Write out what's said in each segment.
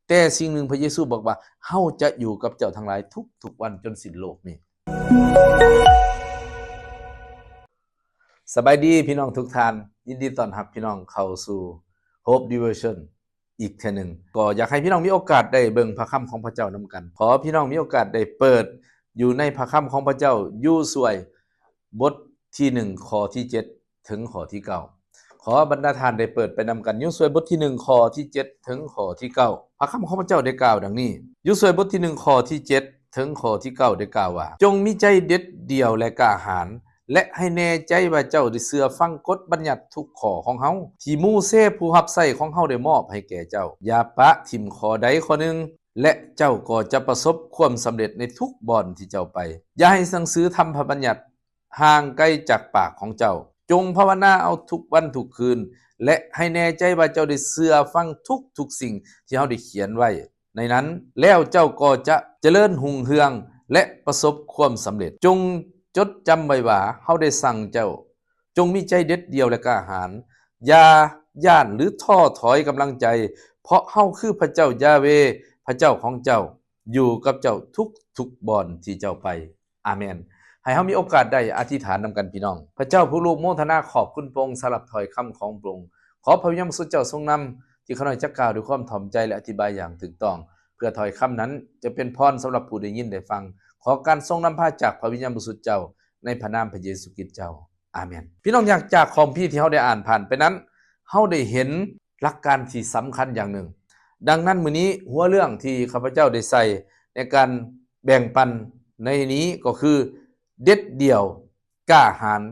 ແຕ່ສິ່ງໜຶ່ງພະເຢຊູບອກວ່າ ເຮົາຈະຢູ່ກັບເຈົ້າທັງຫຼາຍທຸກໆວັນຈົນສິ້ນໂລກນີ້. ສະບາຍດີພີ່ນ້ອງທຸກທ່ານ, ຍິນດີຕ້ອນຮັບພີ່ນ້ອງເຂົ້າສູ່ Hope Devotion ອີກເທື່ອໜຶ່ງ. ກໍຢາກໃຫ້ພີ່ນ້ອງມີໂອກາດໄດ້ເບິ່ງພະຄຳຂອງພະເຈົ້ານຳກັນ. ຂໍພີ່ນ້ອງມີໂອກາດໄດ້ເປີດຢູ່ໃນພະຄຳຂອງພະເຈົ້າ ໂຢຊວຍ ບົດທີໜຶ່ງ ຂໍ້ທີເຈັດ ເຖິງຂໍ້ທີເກົ້າ. ຂໍບັນດາທ່ານໄດ້ເປີດໄປນຳກັນ ໂຢຊວຍບົດທີໜຶ່ງ ຂໍ້ທີເຈັດ ເຖິງຂໍ້ທີເກົ້າ. ພະຄຳຂອງພະເຈົ້າໄດ້ກ່າວດັ່ງນີ້, ໂຢຊວຍບົດທີໜຶ່ງ ຂໍ້ທີເຈັດ ເຖິງຂໍ້ທີເກົ້າ ໄດ້ກ່າວວ່າ, ຈົ່ງມີໃຈເດັດດ່ຽວ ແລະ ກ້າຫານ, ແລະ ໃຫ້ແນ່ໃຈວ່າເຈົ້າໄດ້ເຊື່ອຟັງກົດບັນຍັດທຸກຂໍ້ຂອງເຮົາ ທີ່ໂມເຊຜູ້ຮັບໃຊ້ຂອງເຮົາໄດ້ມອບໃຫ້ແກ່ເຈົ້າ. ຢ່າປະຖິ້ມຂໍ້ໃດຂໍ້ໜຶ່ງ, ແລະ ເຈົ້າກໍຈະປະສົບຄວາມສຳເລັດໃນທຸກບ່ອນທີ່ເຈົ້າໄປ. ຢ່າໃຫ້ໜັງສືທຳພະບັນຍັດ ຫ່າງໄກຈາກປາກຂອງເຈົ້າ. ຈົ່ງພາວະນາເອົາທຸກວັນທຸກຄືນ ແລະ ໃຫ້ແນ່ໃຈວ່າເຈົ້າໄດ້ເຊື່ອຟັງທຸກໆສິ່ງທີ່ເຮົາໄດ້ຂຽນໄວ້ໃນນັ້ນ, ແລ້ວເຈົ້າກໍຈະຈະເລີນຮຸ່ງເຮືອງ ແລະ ປະສົບຄວາມສຳເລັດ. ຈົ່ງຈົດຈຳໄວ້ວ່າເຮົາໄດ້ສັ່ງເຈົ້າ, ຈົ່ງມີໃຈເດັດດ່ຽວ ແລະ ກ້າຫານ. ຢ່າຢ້ານ ຫຼື ທໍ້ຖອຍກຳລັງໃຈ, ເພາະເຮົາຄືພະເຈົ້າຢາເວ ພະເຈົ້າຂອງເຈົ້າ ຢູ່ກັບເຈົ້າທຸກໆບ່ອນທີ່ເຈົ້າໄປ. ອາເມນ. ໃຫ້ເຮົາມີໂອກາດໄດ້ອະທິຖານນຳກັນ ພີ່ນ້ອງ. ພະເຈົ້າຜູ້ລູກໂມທະນາຂອບຄຸນພະອົງສຳລັບຖ້ອຍຄຳຂອງພະອົງ. ຂໍພະວິນຍານບໍລິສຸດເຈົ້າຊົງນຳ ທີ່ຂ້ານ້ອຍຈະກ່າວດ້ວຍຄວາມຖ່ອມໃຈ ແລະ ອະທິບາຍຢ່າງຖືກຕ້ອງ, ເພື່ອຖ້ອຍຄຳນັ້ນຈະເປັນພອນສຳລັບຜູ້ໄດ້ຍິນໄດ້ຟັງ. ຂໍການຊົງນຳພາຈາກພະວິນຍານບໍລິສຸດເຈົ້າ ໃນພະນາມພະເຢຊູຄຣິດເຈົ້າ. ອາເມນ. ພີ່ນ້ອງ, ຈາກ ຈາກຄຳພີທີ່ເຮົາໄດ້ອ່ານຜ່ານໄປນັ້ນ, ເຮົາໄດ້ເຫັນຫຼັກການທີ່ສຳຄັນຢ່າງໜຶ່ງ. ດັ່ງນັ້ນ ມື້ນີ້ຫົວເລື່ອງທີ່ຂ້າພະເຈົ້າໄດ້ໃສ່ໃນການແບ່ງປັນໃນນີ້ກໍຄື ເດັດດ່ຽວ ກ້າຫານ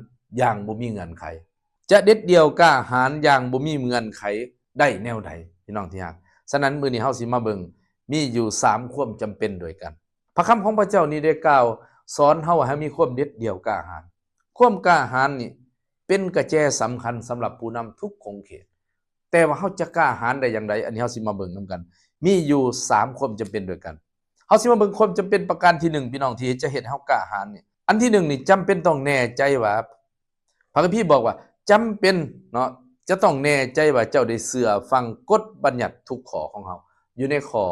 ຢ່າງບໍ່ມີເງື່ອນໄຂ. ຈະເດັດດ່ຽວ ກ້າຫານຢ່າງບໍ່ມີເງື່ອນໄຂໄດ້ແນວໃດ ພີ່ນ້ອງທີ່ຮັກ? ສະນັ້ນ ມື້ນີ້ເຮົາຊິມາເບິ່ງ ມີຢູ່ສາມຄວາມຈຳເປັນດ້ວຍກັນ. ພະຄຳຂອງພະເຈົ້ານີ້ໄດ້ກ່າວສອນເຮົາໃຫ້ມີຄວາມເດັດດ່ຽວ ກ້າຫານ. ຄວາມກ້າຫານນີ້ເປັນກະແຈສຳຄັນສຳລັບຜູ້ນຳທຸກຂົງເຂດ. ແຕ່ວ່າເຮົາຈະກ້າຫານໄດ້ຢ່າງໃດ? ອັນນີ້ເຮົາຊິມາເບິ່ງນຳກັນ. ມີຢູ່ສາມຄວາມຈຳເປັນດ້ວຍກັນ. ເຮົາຊິມາເບິ່ງຄວາມຈຳເປັນປະການທີໜຶ່ງ ພີ່ນ້ອງ, ທີ່ຈະເຮັດໃຫ້ເຮົາກ້າຫານນີ້. ອັນທີໜຶ່ງນີ້ ຈຳເປັນຕ້ອງແນ່ໃຈວ່າ ພະຄຳພີບອກວ່າ ຈຳເປັນເນາະ ຈະຕ້ອງແນ່ໃຈວ່າເຈົ້າໄດ້ເຊື່ອຟັງກົດບັນຍັດທຸກຂໍ້ຂອງເຮົາ ຢູ່ໃນຂໍ້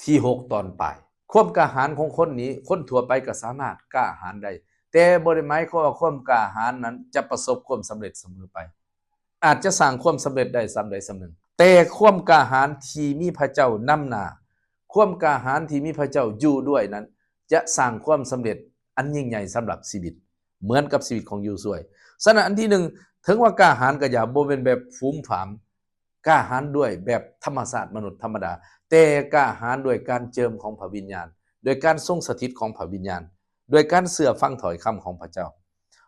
ທີຫົກຕອນປາຍ. ຄວາມກ້າຫານຂອງຄົນນີ້ ຄົນທົ່ວໄປກໍສາມາດກ້າຫານໄດ້, ແຕ່ບໍ່ໄດ້ໝາຍຄວາມວ່າຄວາມກ້າຫານນັ້ນຈະປະສົບຄວາມສຳເລັດສະເໝີໄປ. ອາດຈະສ້າງຄວາມສຳເລັດໄດ້ສ່ຳໃດສ່ຳໜຶ່ງ, ແຕ່ຄວາມກ້າຫານທີ່ມີພະເຈົ້ານຳໜ້າ, ຄວາມກ້າຫານທີ່ມີພະເຈົ້າຢູ່ດ້ວຍນັ້ນ ຈະສ້າງຄວາມສຳເລັດອັນຍິ່ງໃຫຍ່ສຳລັບຊີວິດ ເໝືອນກັບຊີວິດຂອງໂຢຊວຍ. ສະນັ້ນ ອັນທີໜຶ່ງ, ເຖິງວ່າກ້າຫານກໍຢ່າ, ບໍ່ແມ່ນແບບຜູມຜາມ, ກ້າຫານດ້ວຍແບບທຳມະຊາດມະນຸດທຳມະດາ, ແຕ່ກ້າຫານດ້ວຍການເຈິມຂອງພະວິນຍານ, ດ້ວຍການຊົງສະຖິດຂອງພະວິນຍານ, ດ້ວຍການເຊື່ອຟັງຖ້ອຍຄຳຂອງພະເຈົ້າ.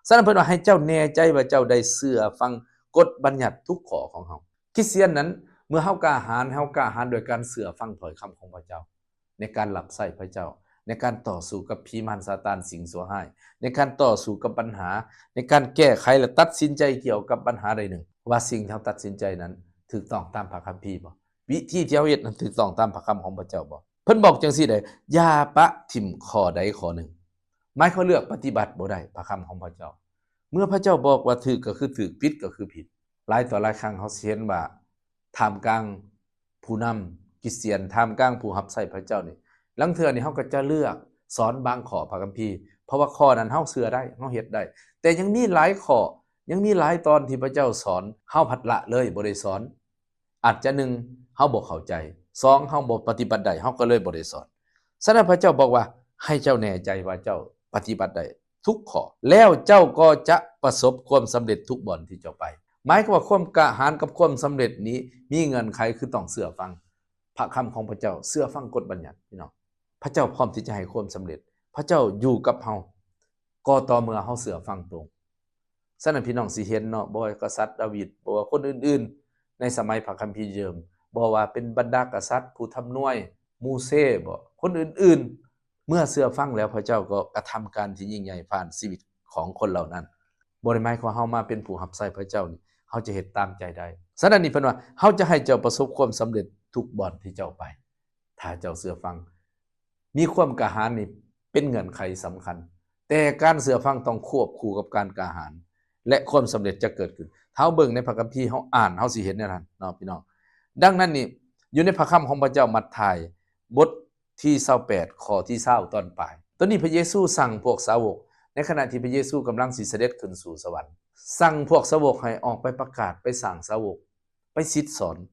ສະນັ້ນ ເພິ່ນວ່າ ໃຫ້ເຈົ້າແນ່ໃຈວ່າເຈົ້າໄດ້ເຊື່ອຟັງກົດບັນຍັດທຸກຂໍ້ຂອງເຮົາ. ຄຣິສຕຽນນັ້ນ ເມື່ອເຮົາກ້າຫານ, ເຮົາກ້າຫານດ້ວຍການເຊື່ອຟັງຖ້ອຍຄຳຂອງພະເຈົ້າ, ໃນການຮັບໃຊ້ພະເຈົ້າ, ໃນການຕໍ່ສູ້ກັບຜີມານຊາຕານ, ສິ່ງຊົ່ວຮ້າຍ, ໃນການຕໍ່ສູ້ກັບບັນຫາ, ໃນການແກ້ໄຂ ແລະ ຕັດສິນໃຈກ່ຽວກັບບັນຫາໃດໜຶ່ງ, ວ່າສິ່ງທີ່ເຮົາຕັດສິນໃຈນັ້ນຖືກຕ້ອງຕາມພະຄຳພີບໍ່? ວິທີທີ່ເຮົາເຮັດນັ້ນຖືກຕ້ອງຕາມພະຄຳຂອງພະເຈົ້າບໍ່? ເພິ່ນບອກຈັ່ງຊີ້ເດ້, ຢ່າປະຖິ້ມຂໍ້ໃດຂໍ້ໜຶ່ງ. ໝາຍຄວາມເລືອກປະຕິບັດບໍ່ໄດ້ພະຄຳຂອງພະເຈົ້າ. ເມື່ອພະເຈົ້າບອກວ່າຖືກກໍຄືຖືກ, ຜິດກໍຄືຜິດ. ຫຼາຍຕໍ່ຫຼາຍຄັ້ງເຮົາຊິເຫັນວ່າ ທ່າມກາງຜູ້ນຳຄຣິສຕຽນ, ທ່າມກາງຜູ້ຮັບໃຊ້ພະເຈົ້ານີ້, ລາງເທື່ອນີ້ເຮົາກໍຈະເລືອກສອນບາງຂໍ້ພະຄຳພີ, ເພາະວ່າຂໍ້ນັ້ນເຮົາເຊື່ອໄດ້, ເຮົາເຮັດໄດ້. ແຕ່ຍັງມີຫຼາຍຂໍ້, ຍັງມີຫຼາຍຕອນທີ່ພະເຈົ້າສອນ, ເຮົາພັດລະເລີຍ, ບໍ່ໄດ້ສອນ. ອາດຈະ ໜຶ່ງ ເຮົາບໍ່ເຂົ້າໃຈ, ສອງ ເຮົາບໍ່ປະຕິບັດໄດ້, ເຮົາກໍເລີຍບໍ່ໄດ້ສອນ. ສະນັ້ນ ພະເຈົ້າບອກວ່າ ໃຫ້ເຈົ້າແນ່ໃຈວ່າເຈົ້າປະຕິບັດໄດ້ທຸກຂໍ້, ແລ້ວເຈົ້າກໍຈະປະສົບຄວາມສຳເລັດທຸກບ່ອນທີ່ເຈົ້າໄປ. ໝາຍຄວາມວ່າຄວາມກ້າຫານກັບຄວາມສຳເລັດນີ້ມີເງື່ອນໄຂ ຄືຕ້ອງເຊື່ອຟັງພະຄຳຂອງພະເຈົ້າ, ເຊື່ອຟັງກົດບັນຍັດ, ພີ່ນ້ອງ. ພະເຈົ້າພ້ອມທີ່ຈະໃຫ້ຄວາມສຳເລັດ. ພະເຈົ້າຢູ່ກັບເຮົາ ກໍຕໍ່ເມື່ອເຮົາເຊື່ອຟັງພະອົງ. ສະນັ້ນ ພີ່ນ້ອງຊິເຫັນເນາະ, ບໍ່ວ່າກະສັດດາວິດ, ບໍ່ວ່າຄົນອື່ນໆໃນສະໄໝພະຄຳພີເດີມ, ບໍ່ວ່າເປັນບັນດາກະສັດຜູ້ທຳນວຍ, ໂມເຊບໍ, ຄົນອື່ນໆ, ເມື່ອເຊື່ອຟັງແລ້ວ ພະເຈົ້າກໍກະທຳການທີ່ຍິ່ງໃຫຍ່ຜ່ານຊີວິດຂອງຄົນເຫຼົ່ານັ້ນ. ບໍ່ໄດ້ໝາຍຄວາມເຮົາມາເປັນຜູ້ຮັບໃຊ້ພະເຈົ້ານີ້ ເຮົາຈະເຮັດຕາມໃຈໄດ້. ສະນັ້ນນີ້ ເພິ່ນວ່າ ເຮົາຈະໃຫ້ເຈົ້າປະສົບຄວາມສຳເລັດທຸກບ່ອນທີ່ເຈົ້າໄປ. ຖ້າເຈົ້າເຊື່ອຟັງ, ມີຄວາມກ້າຫານນີ້ເປັນເງື່ອນໄຂສຳຄັນ, ແຕ່ການເຊື່ອຟັງຕ້ອງຄວບຄູ່ກັບການກ້າຫານ ແລະ ຄວາມສຳເລັດຈະເກີດຂຶ້ນ. ເຮົາເບິ່ງໃນພະຄຳພີ, ເຮົາອ່ານ, ເຮົາຊິເຫັນແນວນັ້ນເນາະ ພີ່ນ້ອງ. ດັ່ງນັ້ນນີ້, ຢູ່ໃນພະຄຳຂອງພະເຈົ້າ ມັດທາຍ ບົດທີຊາວແປດ ຂໍ້ທີຊາວ ຕອນປາຍ. ຕອນນີ້ພະເຢຊູສັ່ງພວກສາວົກ, ໃນຂະນະທີ່ພະເຢຊູກຳລັງຊິສະເດັດຂຶ້ນສູ່ສະຫວັນ, ສັ່ງພວກສາວົກໃຫ້ອອກໄປປະກາດ, ໄປສ້າງສາວົກ, ໄປສິດສອນ.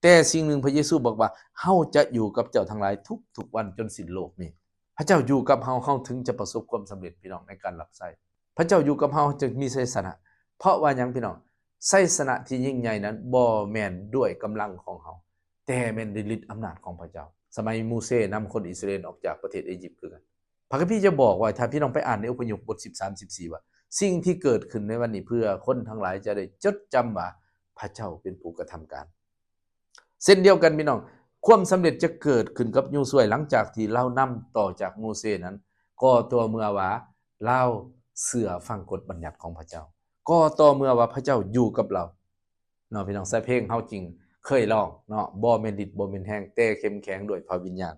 ແຕ່ສິ່ງໜຶ່ງພະເຢຊູບອກວ່າ, ເຮົາຈະຢູ່ກັບເຈົ້າທັງຫຼາຍທຸກໆວັນຈົນສິ້ນໂລກນີ້. ພະເຈົ້າຢູ່ກັບເຮົາ, ເຮົາເຖິງຈະປະສົບຄວາມສຳເລັດ, ພີ່ນ້ອງ, ໃນການຮັບໃຊ້. ພະເຈົ້າຢູ່ກັບເຮົາ, ເຮົາຈຶ່ງມີໄຊຊະນະ. ເພາະວ່າຫຍັງ, ພີ່ນ້ອງ? ໄຊຊະນະທີ່ຍິ່ງໃຫຍ່ນັ້ນ ບໍ່ແມ່ນດ້ວຍກຳລັງຂອງເຮົາ, ແຕ່ແມ່ນດ້ວຍລິດອຳນາດຂອງພະເຈົ້າ. ສະໄໝໂມເຊນຳຄົນອິດສະຣາເອນອອກຈາກປະເທດເອຢິບຄືກັນ. ພະຄຳພີຈະບອກວ່າ, ຖ້າພີ່ນ້ອງໄປອ່ານໃນອົບພະຍົບບົດສິບສາມ ສິບສີ່ ວ່າ, ສິ່ງທີ່ເກີດຂຶ້ນໃນວັນນີ້ເພື່ອຄົນທັງຫຼາຍຈະໄດ້ຈົດຈຳວ່າພະເຈົ້າເປັນຜູ້ກະທຳການ. ເຊັ່ນດຽວກັນ, ພີ່ນ້ອງ, ຄວາມສຳເລັດຈະເກີດຂຶ້ນກັບໂຢຊວຍ ຫຼັງຈາກທີ່ລາວນຳຕໍ່ຈາກໂມເຊນັ້ນ, ກໍຕໍ່ເມື່ອວ່າລາວເຊື່ອຟັງກົດບັນຍັດຂອງພະເຈົ້າ, ກໍຕໍ່ເມື່ອວ່າພະເຈົ້າຢູ່ກັບລາວ. ເນາະ ພີ່ນ້ອງ, ໃສ່ເພງເຮົາຈຶ່ງເຄີຍຮ້ອງເນາະ, ບໍ່ແມ່ນລິດ ບໍ່ແມ່ນແຮງ, ແຕ່ເຂັ້ມແຂງດ້ວຍພະວິນຍານ.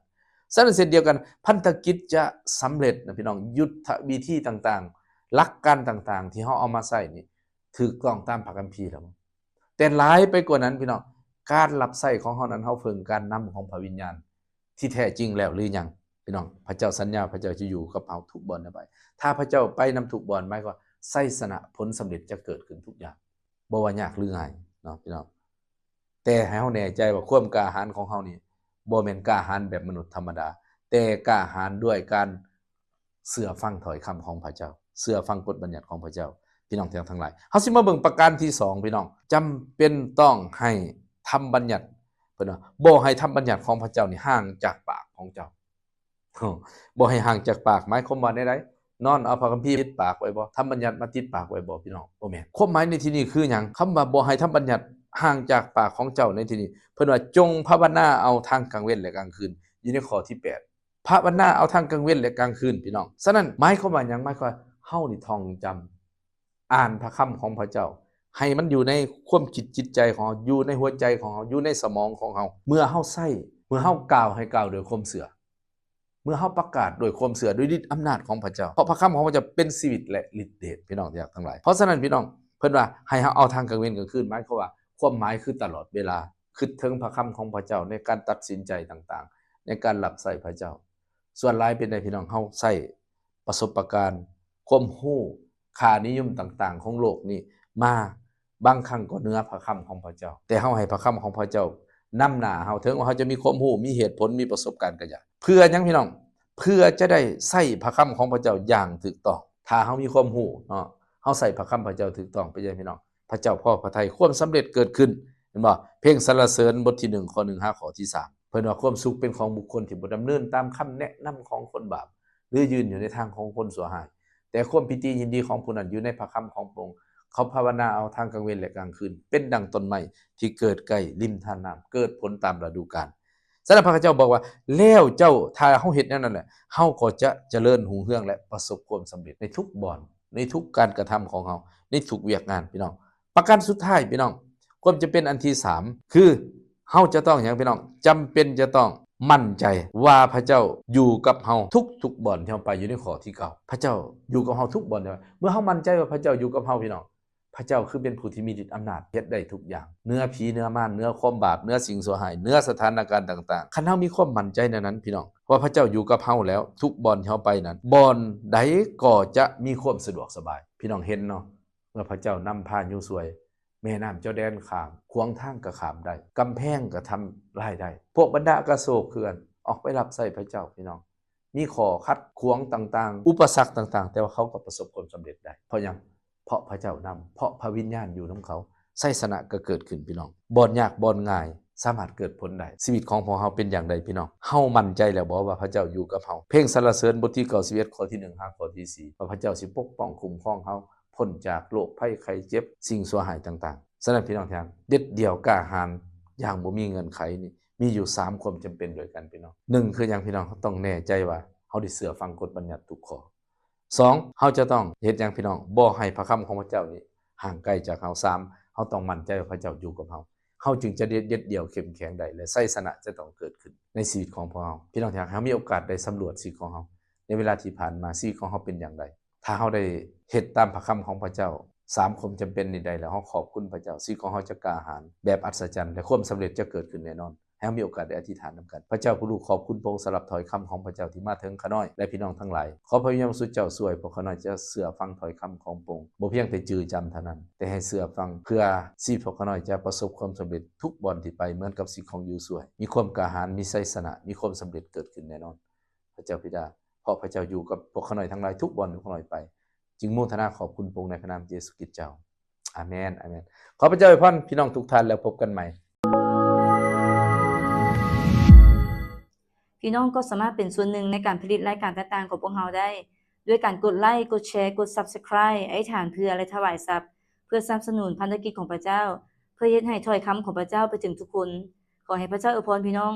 ສະນັ້ນເຊັ່ນດຽວກັນ, ພັນທະກິດຈະສຳເລັດນະ ພີ່ນ້ອງ, ຍຸດທະວິທີຕ່າງໆ, ຫຼັກການຕ່າງໆ ທີ່ເຮົາເອົາມາໃຊ້ນີ້ ຖືກຕ້ອງຕາມພະຄຳພີແລ້ວ. ແຕ່ຫຼາຍໄປກວ່ານັ້ນ, ພີ່ນ້ອງ, ການຮັບໃຊ້ຂອງເຮົານັ້ນ, ເຮົາເພິ່ງການນຳຂອງພະວິນຍານ ທີ່ແທ້ຈິງແລ້ວຫຼືຍັງ? ພີ່ນ້ອງ, ພະເຈົ້າສັນຍາ, ພະເຈົ້າຈະຢູ່ກັບເຮົາທຸກບ່ອນໄປ. ຖ້າພະເຈົ້າໄປນຳທຸກບ່ອນ, ໝາຍຄວາມວ່າໄຊຊະນະ, ຜົນສຳເລັດຈະເກີດຂຶ້ນທຸກຢ່າງ, ບໍ່ວ່າຍາກຫຼືງ່າຍເນາະ ພີ່ນ້ອງ. ແຕ່ໃຫ້ເຮົາແນ່ໃຈວ່າຄວາມກ້າຫານຂອງເຮົານີ້ ບໍ່ແມ່ນກ້າຫານແບບມະນຸດທຳມະດາ, ແຕ່ກ້າຫານດ້ວຍການ ເຊື່ອຟັງຖ້ອຍຄຳຂອງພະເຈົ້າ, ເຊື່ອຟັງກົດບັນຍັດຂອງພະເຈົ້າ. ພີ່ນ້ອງທີ່ຮັກທັງຫຼາຍ, ເຮົາຊິມາເບິ່ງປະການທີສອງ, ພີ່ນ້ອງ, ຈຳເປັນຕ້ອງໃຫ້ທຳບັນຍັດ, ເພິ່ນວ່າ ບໍ່ໃຫ້ທຳບັນຍັດຂອງພະເຈົ້ານີ້ຫ່າງຈາກປາກຂອງເຈົ້າ. ບໍ່ໃຫ້ຫ່າງຈາກປາກ ໝາຍຄວາມວ່າແນວໃດ? ນອນເອົາພະຄຳພີຕິດປາກໄວ້ບໍ່? ທຳບັນຍັດມາຕິດປາກໄວ້ບໍ່, ພີ່ນ້ອງ? ບໍ່ແມ່ນ. ຄວາມໝາຍໃນທີ່ນີ້ຄືຫຍັງ? ຄຳວ່າບໍ່ໃຫ້ທຳບັນຍັດຫ່າງຈາກປາກຂອງເຈົ້າໃນທີ່ນີ້, ເພິ່ນວ່າ ຈົ່ງພາວະນາເອົາທັງກາງເວັນ ແລະ ກາງຄືນ, ຢູ່ໃນຂໍ້ທີແປດ. ພາວະນາເອົາທັງກາງເວັນ ແລະ ກາງຄືນ, ພີ່ນ້ອງ. ສະນັ້ນ ໝາຍຄວາມວ່າຫຍັງ? ໝາຍຄວາມວ່າເຮົານີ້ທ່ອງຈຳ, ອ່ານພະຄຳຂອງພະເຈົ້າ ໃຫ້ມັນຢູ່ໃນຄວາມຄິດຈິດໃຈຂອງເຮົາ, ຢູ່ໃນຫົວໃຈຂອງເຮົາ, ຢູ່ໃນສະໝອງຂອງເຮົາ. ເມື່ອເຮົາໃຊ້, ເມື່ອເຮົາກ່າວ, ໃຫ້ກ່າວດ້ວຍຄວາມເຊື່ອ. ເມື່ອເຮົາປະກາດດ້ວຍຄວາມເຊື່ອ, ດ້ວຍລິດອຳນາດຂອງພະເຈົ້າ. ເພາະພະຄຳຂອງພະເຈົ້າເປັນຊີວິດ ແລະ ລິດເດດ, ພີ່ນ້ອງທີ່ຮັກທັງຫຼາຍ. ເພາະສະນັ້ນ, ພີ່ນ້ອງ, ເພິ່ນວ່າໃຫ້ເຮົາເອົາທັງກາງເວັນກາງຄືນ, ໝາຍຄວາມວ່າ ຄວາມໝາຍຄືຕະຫຼອດເວລາ. ຄິດເຖິງພະຄຳຂອງພະເຈົ້າໃນການຕັດສິນໃຈຕ່າງໆ, ໃນການຮັບໃຊ້ພະເຈົ້າ. ສ່ວນຫຼາຍເປັນໃດ, ພີ່ນ້ອງ, ເຮົາໃຊ້ປະສົບປະການ, ຄວາມຮູ້, ຄ່ານິຍົມຕ່າງໆຂອງໂລກນີ້ມາ, ບາງຄັ້ງກໍເໜືອພະຄຳຂອງພະເຈົ້າ. ແຕ່ເຮົາໃຫ້ພະຄຳຂອງພະເຈົ້ານຳໜ້າເຮົາ, ເຖິງວ່າເຮົາຈະມີຄວາມຮູ້, ມີເຫດຜົນ, ມີປະສົບການກໍຢ່າ. ເພື່ອຫຍັງ, ພີ່ນ້ອງ? ເພື່ອຈະໄດ້ໃຊ້ພະຄຳຂອງພະເຈົ້າຢ່າງຖືກຕ້ອງ. ຖ້າເຮົາມີຄວາມຮູ້ເນາະ, ເຮົາໃຊ້ພະຄຳພະເຈົ້າຖືກຕ້ອງ, ເປັນຫຍັງ, ພີ່ນ້ອງ? ພະເຈົ້າພໍພະໄທ, ຄວາມສຳເລັດເກີດຂຶ້ນ. ເຫັນບໍ່? ເພງສັນລະເສີນບົດທີໜຶ່ງ ຂໍ້ໜຶ່ງ ຫາຂໍ້ທີສາມ ເພິ່ນວ່າ ຄວາມສຸກເປັນຂອງບຸກຄົນທີ່ບໍ່ດຳເນີນຕາມຄຳແນະນຳຂອງຄົນບາບ ຫຼື ຢືນຢູ່ໃນທາງຂອງຄົນຊົ່ວຮ້າຍ, ແຕ່ຄວາມປີຕິຍິນດີຂອງຜູ້ນັ້ນຢູ່ໃນພະຄຳຂອງພະອົງ. ເຂົາພາວະນາເອົາທັງກາງເວັນ ແລະ ກາງຄືນ, ເປັນດັ່ງຕົ້ນໄມ້ທີ່ເກີດໃກ້ລິມທານນ້ຳ, ເກີດຜົນຕາມລະດູການ. ສະນັ້ນ ພະເຈົ້າບອກວ່າ ແລ້ວເຈົ້າ, ຖ້າເຮົາເຮັດແນວນັ້ນແຫຼະ, ເຮົາກໍຈະຈະເລີນຮຸ່ງເຮືອງ ແລະ ປະສົບຄວາມສຳເລັດໃນທຸກບ່ອນ, ໃນທຸກການກະທຳຂອງເຮົາ, ໃນທຸກວຽກງານ, ພີ່ນ້ອງ. ປະການສຸດທ້າຍ, ພີ່ນ້ອງ, ຄວາມຈຳເປັນອັນທີສາມ ຄືເຮົາຈະຕ້ອງຫຍັງ, ພີ່ນ້ອງ? ຈຳເປັນຈະຕ້ອງໝັ້ນໃຈວ່າພະເຈົ້າຢູ່ກັບເຮົາທຸກໆບ່ອນທີ່ເຮົາໄປ, ຢູ່ໃນຂໍ້ທີເກົ້າ. ພະເຈົ້າຢູ່ກັບເຮົາທຸກບ່ອນ. ເມື່ອເຮົາໝັ້ນໃຈວ່າພະເຈົ້າຢູ່ກັບເຮົາ, ພີ່ນ້ອງ, ພະເຈົ້າຄືເປັນຜູ້ທີ່ມີລິດອຳນາດ, ເຮັດໄດ້ທຸກຢ່າງ, ເໜືອຜີເໜືອມານ, ເໜືອຄວາມບາບ, ເໜືອສິ່ງຊົ່ວຮ້າຍ, ເໜືອສະຖານະການຕ່າງໆ. ຄັນເຮົາມີຄວາມໝັ້ນໃຈແນວນັ້ນ, ພີ່ນ້ອງ, ວ່າພະເຈົ້າຢູ່ກັບເຮົາແລ້ວ, ທຸກບ່ອນທີ່ເຮົາໄປນັ້ນ, ບ່ອນໃດກໍຈະມີຄວາມສະດວກສະບາຍ. ພີ່ນ້ອງເຫັນເນາະ, ເມື່ອພະເຈົ້ານຳພາໂຢຊວຍ ແມ່ນ້ຳຈໍແດນຂ້າມ, ຂວາງທາງກໍຂ້າມໄດ້, ກຳແພງກໍທຳລາຍໄດ້. ພວກບັນດາອາກາໂສກເຂື່ອນອອກໄປຮັບໃຊ້ພະເຈົ້າ, ພີ່ນ້ອງ, ມີຂໍ້ຂັດຂວາງຕ່າງໆ, ອຸປະສັກຕ່າງໆ, ແຕ່ວ່າເຂົາກໍປະສົບຄວາມສຳເລັດໄດ້. ເພາະຫຍັງ? ເພາະພະເຈົ້ານຳ, ເພາະພະວິນຍານຢູ່ນຳເຂົາ, ໄຊຊະນະກໍເກີດຂຶ້ນ, ພີ່ນ້ອງ. ບ່ອນຍາກບ່ອນງ່າຍສາມາດເກີດຜົນໄດ້. ຊີວິດຂອງພວກເຮົາເປັນຢ່າງໃດ, ພີ່ນ້ອງ? ເຮົາໝັ້ນໃຈແລ້ວບໍ່ວ່າພະເຈົ້າຢູ່ກັບເຮົາ? ເພງສັນລະເສີນບົດທີເກົ້າສິບເອັດ ຂໍ້ທີໜຶ່ງ ຫາຂໍ້ທີສີ່ ວ່າພະເຈົ້າຊິປົກປ້ອງຄຸ້ມຄອງເຮົາ ພົ້ນຈາກໂລກໄພໄຂ້ເຈັບ, ສິ່ງຊົ່ວຮ້າຍຕ່າງໆ. ສະນັ້ນ ພີ່ນ້ອງທີ່ຮັກ, ເດັດດ່ຽວ, ກ້າຫານຢ່າງບໍ່ມີເງື່ອນໄຂນີ້ ມີຢູ່ສາມຄວາມຈຳເປັນດ້ວຍກັນ, ພີ່ນ້ອງ. ໜຶ່ງ ຄືຫຍັງ, ພີ່ນ້ອງ? ເຮົາຕ້ອງແນ່ໃຈວ່າເຮົາໄດ້ເຊື່ອຟັງກົດບັນຍັດທຸກຂໍ້. ສອງ ເຮົາຈະຕ້ອງເຮັດຫຍັງ, ພີ່ນ້ອງ? ບໍ່ໃຫ້ພະຄຳຂອງພະເຈົ້ານີ້ຫ່າງໄກຈາກເຮົາ. ສາມ ເຮົາຕ້ອງໝັ້ນໃຈວ່າພະເຈົ້າຢູ່ກັບເຮົາ, ເຮົາຈຶ່ງຈະເດັດດ່ຽວ, ເຂົ້ມແຂງໄດ້ ແລະ ໄຊຊະນະຈະຕ້ອງເກີດຂຶ້ນໃນຊີວິດຂອງພວກເຮົາ. ພີ່ນ້ອງທີ່ຮັກ, ເຮົາມີໂອກາດໄດ້ສຳຫຼວດຊີວິດຂອງເຮົາໃນເວລາທີ່ຜ່ານມາ, ຊີວິດຂອງເຮົາເປັນຢ່າງໃດ? ຖ້າເຮົາໄດ້ເຮັດຕາມພະຄຳຂອງພະເຈົ້າ, ສາມຄວາມຈຳເປັນນີ້ໄດ້ແລ້ວ, ເຮົາຂອບຄຸນພະເຈົ້າ, ຊີວິດຂອງເຮົາຈະກ້າຫານແບບອັດສະຈັນ ແລະ ຄວາມສຳເລັດຈະເກີດຂຶ້ນແນ່ນອນ. ໃຫ້ເຮົາມີໂອກາດໄດ້ອະທິຖານນຳກັນ. ພະເຈົ້າຜູ້ລູກຂອບຄຸນພະອົງສຳລັບຖ້ອຍຄຳຂອງພະເຈົ້າທີ່ມາເຖິງຂ້ານ້ອຍ ແລະ ພີ່ນ້ອງທັງຫຼາຍ. ຂໍພະວິນຍານບໍລິສຸດເຈົ້າຊ່ວຍພວກຂ້ານ້ອຍຈະເຊື່ອຟັງຖ້ອຍຄຳຂອງພະອົງ, ບໍ່ພຽງແຕ່ຈື່ຈຳເທົ່ານັ້ນ, ແຕ່ໃຫ້ເຊື່ອຟັງ ເພື່ອຊີວິດພວກຂ້ານ້ອຍຈະປະສົບຄວາມສຳເລັດທຸກບ່ອນທີ່ໄປ ເໝືອນກັບຊີວິດຂອງໂຢຊວຍ, ມີຄວາມກ້າຫານ, ມີໄຊຊະນະ, ມີຄວາມສຳເລັດເກີດຂຶ້ນແນ່ນອນ. ພະເຈົ້າບິດາ, ເພາະພະເຈົ້າຢູ່ກັບພວກຂ້ານ້ອຍທັງຫຼາຍທຸກບ່ອນທີ່ພວກຂ້ານ້ອຍໄປ, ຈຶ່ງໂມທະນາຂອບຄຸນພະອົງໃນພະນາມເຢຊູຄຣິດເຈົ້າ. ອາເມນ, ອາເມນ. ຂໍພະເຈົ້າອວຍພອນພີ່ນ້ອງທຸກທ່ານ ແລ້ວພົບກັນໃໝ່. ພີ່ນ້ອງກໍສາມາດເປັນສ່ວນໜຶ່ງໃນການຜະລິດລາຍການຕ່າງໆຂອງພວກເຮົາໄດ້ ດ້ວຍການກົດໄລ, ກົດແຊ, ກົດ Subscribe, ອະທິຖານເພື່ອ ແລະ ຖວາຍຊັບ ເພື່ອສະໜັບສະໜູນພັນທະກິດຂອງພະເຈົ້າ, ເພື່ອເຮັດໃຫ້ຖ້ອຍຄຳຂອງພະເຈົ້າໄປເຖິງທຸກຄົນ. ຂໍໃຫ້ພະເຈົ້າອວຍພອນພີ່ນ້ອງ.